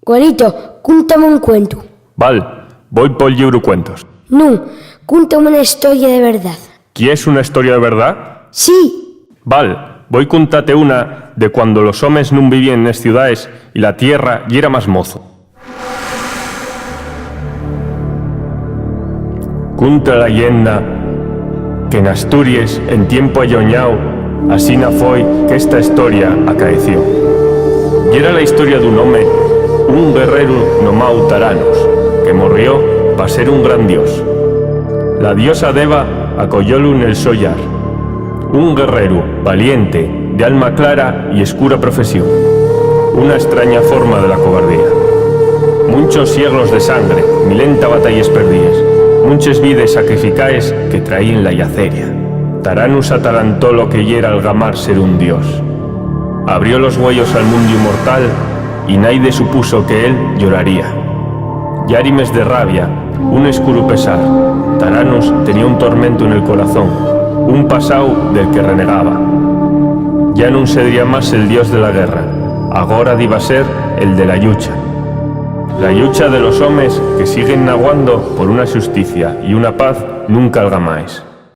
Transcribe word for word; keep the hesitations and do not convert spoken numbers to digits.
Guarito, cúntame un cuentu. Val, voi pol llibru cuentos. Nun, cúntame una historia de verdad. ¿Quies una historia de verdad? Sí. Val, voi cuntate una de cuando los homes nun vivíen nes ciudaes y la tierra yera más mozo. Cunta la lleenda que n'Asturies, en tiempu alloñáu, asina foi qu'esta historia acaeció. Yera la historia d'un home, un guerreru nomáu Taranus, que morrió pa ser un gran dios. La diosa Deva acoyólu nel so llar. Un guerreru valiente, d'alma clara y escura profesión. Una estraña forma de la cobardía. Munchos sieglos de sangre, milenta batalles perdíes, munches vides sacrificaes que traíen la llaceria. Taranus atalantó lo que yera algamar ser un dios. Abrió los güeyos al mundiu mortal y naide supuso que él lloraría. Llárimes de rabia, un escuru pesar. Taranus tenía un tormentu nel corazón, un pasáu del que renegaba. Ya nun sedría más el dios de la guerra, agora diba ser el de la llucha. La llucha de los homes que siguen naguando por una xusticia y una paz nunca algamaes.